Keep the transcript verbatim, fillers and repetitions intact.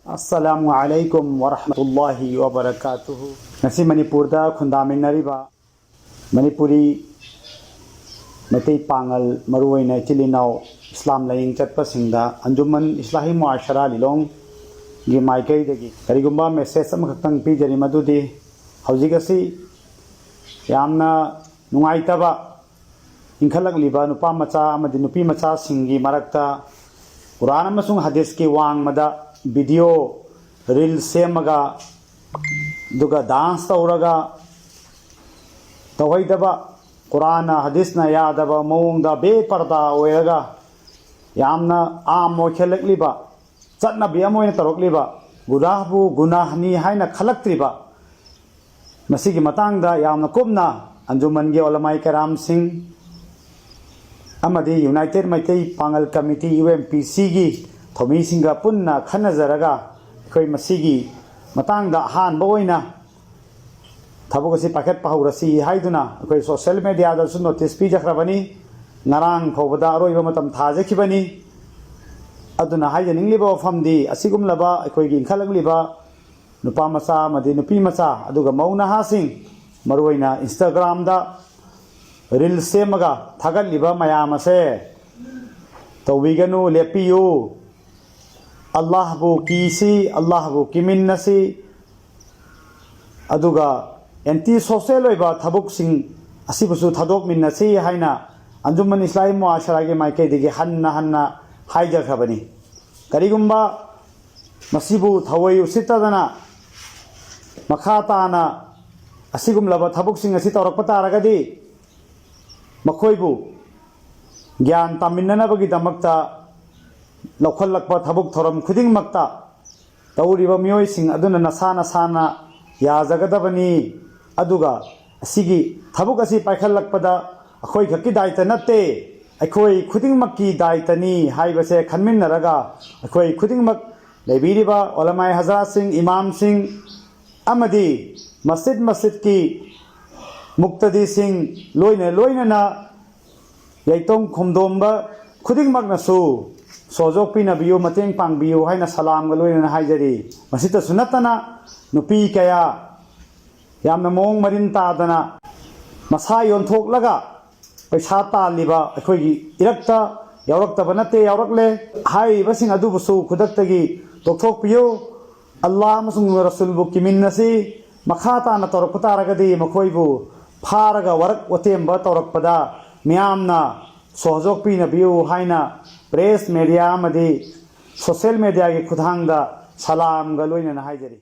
ꯑꯁꯂꯥꯃꯨ ꯑꯂꯥꯏꯀꯨꯝ ꯋꯔꯍꯃꯇꯨꯜꯂꯥꯍꯤ ꯋꯕꯔꯀꯥꯇꯨꯍꯨ꯫ ꯉꯁꯤ ꯃꯅꯤꯄꯨꯔꯗ ꯈꯨꯟꯗꯥꯃꯤꯟꯅꯔꯤꯕ ꯃꯅꯤꯄꯨꯔꯤ ꯃꯩꯇꯩ ꯄꯥꯉꯜ, ꯃꯔꯨꯑꯣꯏꯅ ꯏꯆꯤꯜ ꯏꯅꯥꯎ ꯏꯁꯂꯥꯝ ꯂꯥꯏꯅꯤꯡ ꯆꯠꯄꯁꯤꯡꯗ ꯑꯟꯖꯨꯃꯟ ꯏꯁꯂꯥꯍꯤ ꯃꯨꯑꯥꯁꯔꯥ ꯂꯤꯂꯣꯡꯒꯤ ꯃꯥꯏꯀꯩꯗꯒꯤ ꯀꯔꯤꯒꯨꯝꯕ ꯃꯦꯁꯦꯖ ꯑꯃꯈꯛꯇꯪ ꯄꯤꯖꯔꯤ, ꯃꯗꯨꯗꯤ ꯍꯧꯖꯤꯛ ꯑꯁꯤ ꯌꯥꯝꯅ ꯅꯨꯡꯉꯥꯏꯇꯕ, ꯏꯟꯈꯠꯂꯛꯂꯤꯕ ꯅꯨꯄꯥ ꯃꯆꯥ ꯑꯃꯗꯤ ꯅꯨꯄꯤ ꯃꯆꯥꯁꯤꯡꯒꯤ ꯃꯔꯛꯇ ꯀꯨꯔꯥꯟ ꯑꯃꯁꯨꯡ ꯍꯗꯤꯁꯀꯤ ꯋꯥꯡꯃꯗ ꯚꯤꯗꯤꯑꯣ, ꯔꯤꯜ ꯁꯦꯝꯃꯒ, ꯑꯗꯨꯒ ꯗꯥꯟꯁ ꯇꯧꯔꯒ, ꯇꯧꯍꯩꯗꯕ, ꯀꯨꯔꯥꯟꯅ ꯍꯗꯤꯁꯅ ꯌꯥꯗꯕ ꯃꯑꯣꯡꯗ ꯕꯦꯄꯔꯗꯥ ꯑꯣꯏꯔꯒ ꯌꯥꯝꯅ ꯑꯥꯝ ꯑꯣꯏꯈꯠꯂꯛꯂꯤꯕ, ꯆꯠꯅꯕꯤ ꯑꯃ ꯑꯣꯏꯅ ꯇꯧꯔꯛꯂꯤꯕ, ꯒꯨꯅꯥꯍꯕꯨ ꯒꯨꯅꯥꯍꯅꯤ ꯍꯥꯏꯅ ꯈꯜꯂꯛꯇ꯭ꯔꯤꯕ, ꯃꯁꯤꯒꯤ ꯃꯇꯥꯡꯗ ꯌꯥꯝꯅ ꯀꯨꯞꯅ ꯑꯟꯖꯨꯃꯟꯒꯤ ꯑꯣꯂꯃꯥꯏ ꯀꯔꯥꯝꯁꯤꯡ ꯑꯃꯗꯤ ꯌꯨꯅꯥꯏꯇꯦꯠ ꯃꯩꯇꯩ ꯄꯥꯉꯜ ꯀꯃꯤꯇꯤ, ꯌꯨ ꯑꯦꯝ ꯄꯤ ꯁꯤꯒꯤ ꯊꯧꯃꯤꯁꯤꯡꯒ ꯄꯨꯟꯅ ꯈꯟꯅꯖꯔꯒ, ꯑꯩꯈꯣꯏ ꯃꯁꯤꯒꯤ ꯃꯇꯥꯡꯗ ꯑꯍꯥꯟꯕ ꯑꯣꯏꯅ ꯊꯕꯛ ꯑꯁꯤ ꯄꯥꯏꯈꯠꯄ ꯍꯧꯔꯁꯤ ꯍꯥꯏꯗꯨꯅ ꯑꯩꯈꯣꯏ ꯁꯣꯁꯤꯌꯦꯜ ꯃꯦꯗꯤꯌꯥꯗꯁꯨ ꯅꯣꯇꯤꯁ ꯄꯤꯖꯈ꯭ꯔꯕꯅꯤ꯫ ꯉꯔꯥꯡ ꯐꯥꯎꯕꯗ ꯑꯔꯣꯏꯕ ꯃꯇꯝ ꯊꯥꯖꯈꯤꯕꯅꯤ꯫ ꯑꯗꯨꯅ ꯍꯥꯏꯖꯅꯤꯡꯂꯤꯕ ꯋꯥꯐꯝꯗꯤ, ꯑꯁꯤꯒꯨꯝꯂꯕ ꯑꯩꯈꯣꯏꯒꯤ ꯏꯟꯈꯠꯂꯛꯂꯤꯕ ꯅꯨꯄꯥ ꯃꯆꯥ ꯑꯃꯗꯤ ꯅꯨꯄꯤ ꯃꯆꯥ, ꯑꯗꯨꯒ ꯃꯧ ꯅꯍꯥꯁꯤꯡ, ꯃꯔꯨꯑꯣꯏꯅ ꯏꯟꯁꯇꯥꯒ꯭ꯔꯥꯝꯗ ꯔꯤꯜ ꯁꯦꯝꯃꯒ ꯊꯥꯒꯠꯂꯤꯕ ꯃꯌꯥꯝ ꯑꯁꯦ ꯇꯧꯕꯤꯒꯅꯨ, ꯂꯦꯞꯄꯤꯌꯨ꯫ ꯑꯜꯂꯥꯍꯕꯨ ꯀꯤꯁꯤ, ꯑꯜꯂꯥꯍꯕꯨ ꯀꯤꯃꯤꯟꯅꯁꯤ, ꯑꯗꯨꯒ ꯑꯦꯟꯇꯤ ꯁꯣꯁꯦꯜ ꯑꯣꯏꯕ ꯊꯕꯛꯁꯤꯡ ꯑꯁꯤꯕꯨꯁꯨ ꯊꯥꯗꯣꯛꯃꯤꯟꯅꯁꯤ ꯍꯥꯏꯅ ꯑꯟꯖꯨꯃꯟ ꯏꯁꯂꯥꯍꯤ ꯃꯨꯑꯥꯁꯔꯥꯒꯤ ꯃꯥꯏꯀꯩꯗꯒꯤ ꯍꯟꯅ ꯍꯟꯅ ꯍꯥꯏꯖꯈ꯭ꯔꯕꯅꯤ꯫ ꯀꯔꯤꯒꯨꯝꯕ ꯃꯁꯤꯕꯨ ꯊꯑꯣꯏ ꯎꯁꯤꯠꯇꯗꯅ ꯃꯈꯥ ꯇꯥꯅ ꯑꯁꯤꯒꯨꯝꯂꯕ ꯊꯕꯛꯁꯤꯡ ꯑꯁꯤ ꯇꯧꯔꯛꯄ ꯇꯥꯔꯒꯗꯤ, ꯃꯈꯣꯏꯕꯨ ꯒ꯭ꯌꯥꯟ ꯇꯥꯃꯤꯟꯅꯅꯕꯒꯤꯗꯃꯛꯇ ꯂꯧꯈꯠꯂꯛꯄ ꯊꯕꯛ ꯊꯧꯔꯝ ꯈꯨꯗꯤꯡꯃꯛꯇ ꯇꯧꯔꯤꯕ ꯃꯤꯑꯣꯏꯁꯤꯡ ꯑꯗꯨꯅ ꯅꯁꯥ ꯅꯁꯥꯅ ꯌꯥꯖꯒꯗꯕꯅꯤ꯫ ꯑꯗꯨꯒ ꯑꯁꯤꯒꯤ ꯊꯕꯛ ꯑꯁꯤ ꯄꯥꯏꯈꯠꯂꯛꯄꯗ ꯑꯩꯈꯣꯏ ꯈꯛꯀꯤ ꯗꯥꯏꯇ ꯅꯠꯇꯦ, ꯑꯩꯈꯣꯏ ꯈꯨꯗꯤꯡꯃꯛꯀꯤ ꯗꯥꯏꯇꯅꯤ ꯍꯥꯏꯕꯁꯦ ꯈꯟꯃꯤꯟꯅꯔꯒ, ꯑꯩꯈꯣꯏ ꯈꯨꯗꯤꯡꯃꯛ, ꯂꯩꯕꯤꯔꯤꯕ ꯑꯣꯂꯃꯥꯏ ꯍꯖꯔꯥꯠꯁꯤꯡ, ꯏꯃꯥꯝꯁꯤꯡ ꯑꯃꯗꯤ ꯃꯁꯖꯤꯗ ꯃꯁꯖꯤꯗꯀꯤ ꯃꯨꯛꯇꯗꯤꯁꯤꯡ, ꯂꯣꯏꯅ ꯂꯣꯏꯅꯅ ꯌꯩꯇꯣꯡ ꯈꯣꯝꯗꯣꯝꯕ ꯈꯨꯗꯤꯡꯃꯛꯅꯁꯨ ꯁꯣꯖꯣꯛꯄꯤꯅꯕꯤꯌꯨ, ꯃꯇꯦꯡ ꯄꯥꯡꯕꯤꯌꯨ ꯍꯥꯏꯅ ꯁꯂꯥꯝꯒ ꯂꯣꯏꯅꯅ ꯍꯥꯏꯖꯔꯤ꯫ ꯃꯁꯤꯇꯁꯨ ꯅꯠꯇꯅ, ꯅꯨꯄꯤ ꯀꯌꯥ ꯌꯥꯝꯅ ꯃꯑꯣꯡ ꯃꯔꯤꯟ ꯇꯥꯗꯅ ꯃꯁꯥ ꯌꯣꯟꯊꯣꯛꯂꯒ ꯄꯩꯁꯥ ꯇꯥꯜꯂꯤꯕ ꯑꯩꯈꯣꯏꯒꯤ ꯏꯔꯛꯇ ꯌꯥꯎꯔꯛꯇꯕ ꯅꯠꯇꯦ, ꯌꯥꯎꯔꯛꯂꯦ꯫ ꯍꯥꯏꯔꯤꯕꯁꯤꯡ ꯑꯗꯨꯕꯨꯁꯨ ꯈꯨꯗꯛꯇꯒꯤ ꯇꯣꯛꯊꯣꯛꯄꯤꯌꯨ꯫ ꯑꯜꯂꯥꯍ ꯑꯃꯁꯨꯡ ꯔꯁꯨꯜꯕꯨ ꯀꯤꯃꯤꯟꯅꯁꯤ꯫ ꯃꯈꯥ ꯇꯥꯅ ꯇꯧꯔꯛꯄ ꯇꯥꯔꯒꯗꯤ ꯃꯈꯣꯏꯕꯨ ꯐꯥꯔꯒ ꯋꯥꯔꯛ ꯋꯥꯇꯦꯝꯕ ꯇꯧꯔꯛꯄꯗ ꯃꯤꯌꯥꯝꯅ ꯁꯣꯍꯖꯣꯛꯄꯤꯅꯕꯤꯌꯨ ꯍꯥꯏꯅ ꯄ꯭ꯔꯦꯁ ꯃꯦꯗꯤꯌꯥ ꯑꯃꯗꯤ ꯁꯣꯁꯦꯜ ꯃꯦꯗꯤꯌꯥꯒꯤ ꯈꯨꯠꯊꯥꯡꯗ ꯁꯂꯥꯝꯒ ꯂꯣꯏꯅꯅ ꯍꯥꯏꯖꯔꯤ꯫